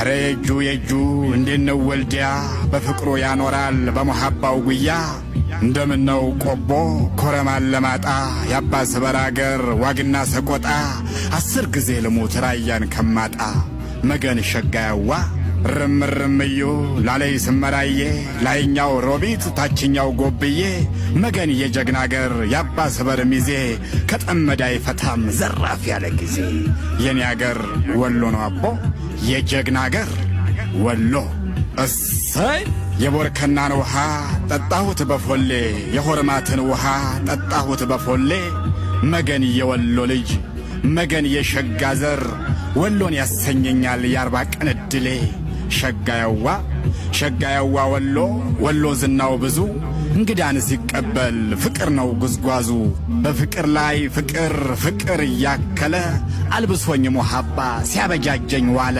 ኧረ የጁ የጁ እንዴት ነው ወልዲያ በፍቅሩ ያኖራል በመሐባው ጉያ። እንደምን ነው ቆቦ ኮረም አላማጣ የአባ ስበር አገር ዋግና ሰቆጣ። 10 ጊዜ ልሙት ራያን ከማጣ። መገን ሸጋያዋ ርምርምዩ ላለይ ስመራዬ ላይኛው ሮቢት ታችኛው ጎብዬ። መገን የጀግና አገር የአባ ስበር ሚዜ ከጠመዳ አይፈታም ዘራፍ ያለ ጊዜ። የኔ አገር ወሎ ነው አቦ የጀግና አገር ወሎ። እሰይ የቦርከናን ውሃ ጠጣሁት በፎሌ የሆርማትን ውሃ ጠጣሁት በፎሌ። መገን የወሎ ልጅ መገን የሸጋ ዘር ወሎን ያሰኘኛል የ40 ቀን ዕድሌ። ሸጋያዋ ሸጋያዋ ወሎ ወሎ ዝናው ብዙ እንግዳን ሲቀበል ፍቅር ነው ጉዝጓዙ። በፍቅር ላይ ፍቅር ፍቅር እያከለ አልብሶኝ ሙሐባ ሲያበጃጀኝ ዋለ።